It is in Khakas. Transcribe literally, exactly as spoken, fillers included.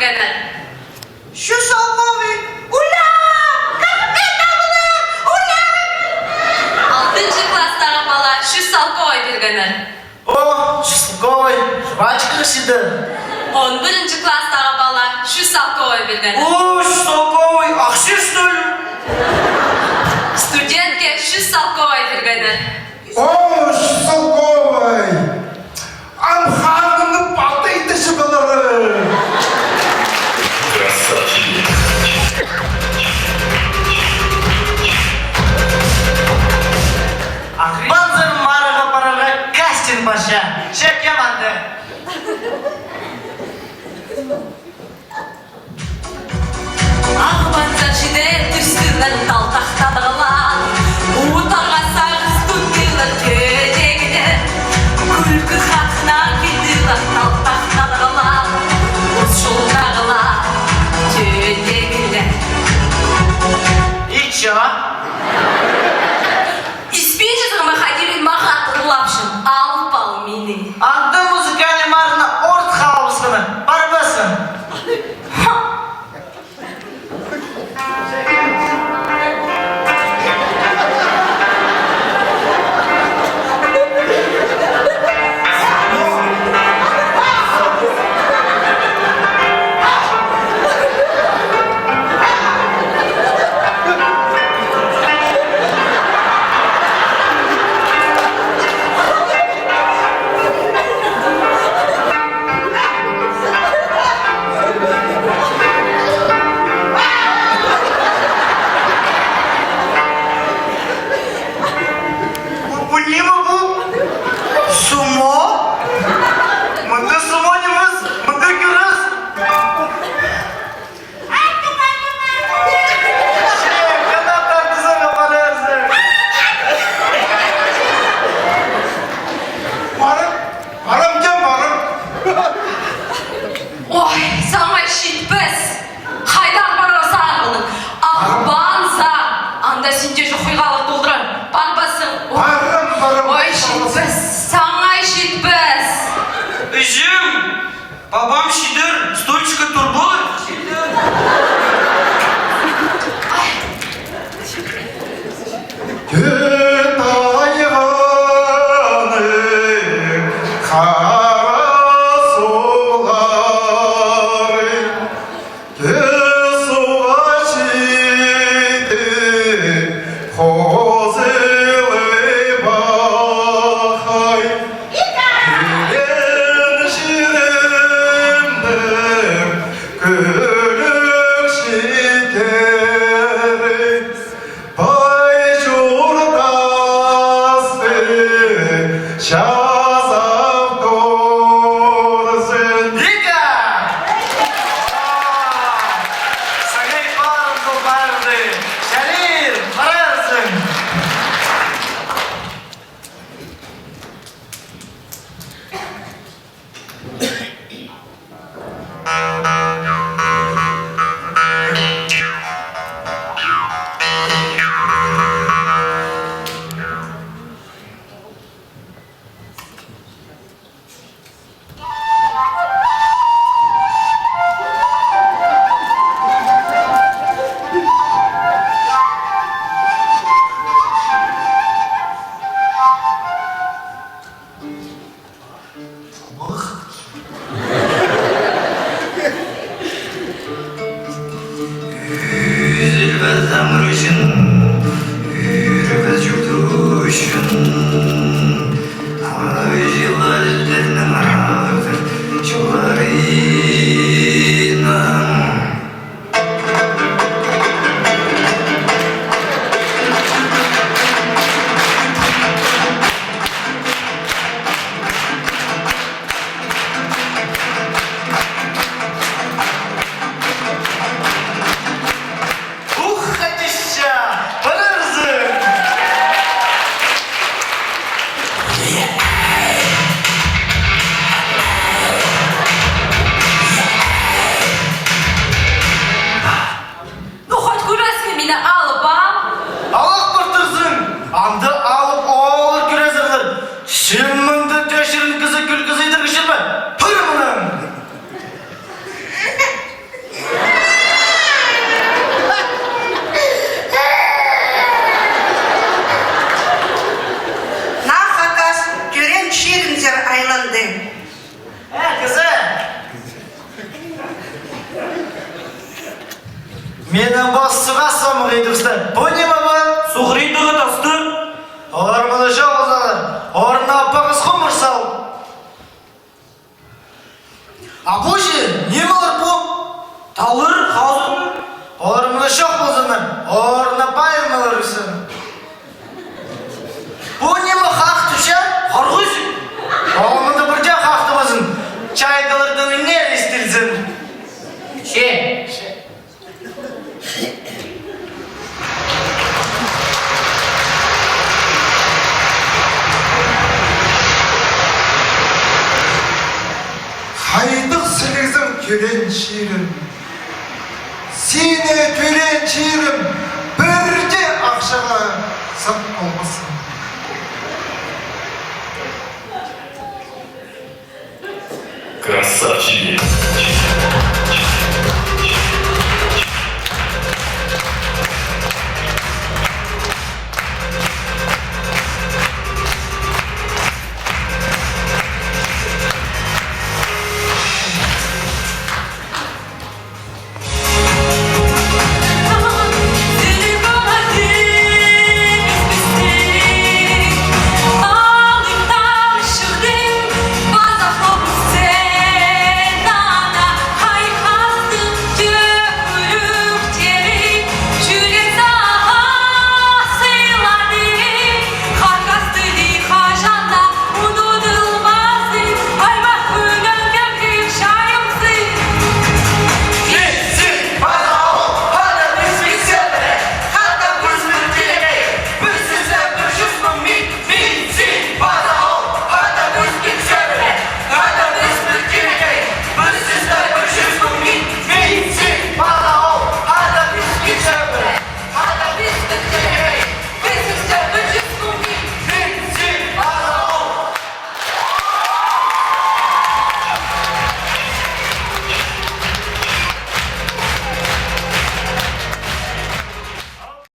пиргеннер. Чӱс салковай. Уля! Капитан, уля! Алтынҷы класстағы пала чӱс салковай пиргеннер. О, чӱс салковай, жвачка читір. Он пірінҷі класстағы пала чӱс салковай пиргеннер. О, чӱс салковай, ахча, что ли? Студентке чӱс салковай пиргеннер. О, чӱс салковай! Ам ханымның патайда чыпалары. Ағбанзар марығға парарға кастинг парча. Чекем анда. Ағбанзар чиде тӱстілер талтахтадығлар, утарға сағыс туттылар тӧдегілер, кӱлкі хатына килділер талтахтадығлар, ус чолдағылар тӧдегілер. И чо? Испинчізіг ме хайди, мин мағат ырлапчам, алып ал мині. Анда музыкальный марығына орт халыбысханы, парбассың. Ха! Пу, пу ниме пу? Сумо? Мында сумо нимес, мында кӱрес. Парам, парам, тем парам. Ой, саңай читпес. Хайдар парар сағынып. Ағбанзар. Анда синде чох хыйғалығ толдырар. Парбассың. Ой. Парам, парам. Ой, читпес. Саңай читпес. Іҷем. Пабам чидер, стульчикке тур полар. Тӧт айғаның хара суғлары, тӧс суға читі хозылы пахай. Килген чирімнің кӱлӱк читері, па Тӧреен чирім. Сині тӧреен чирім.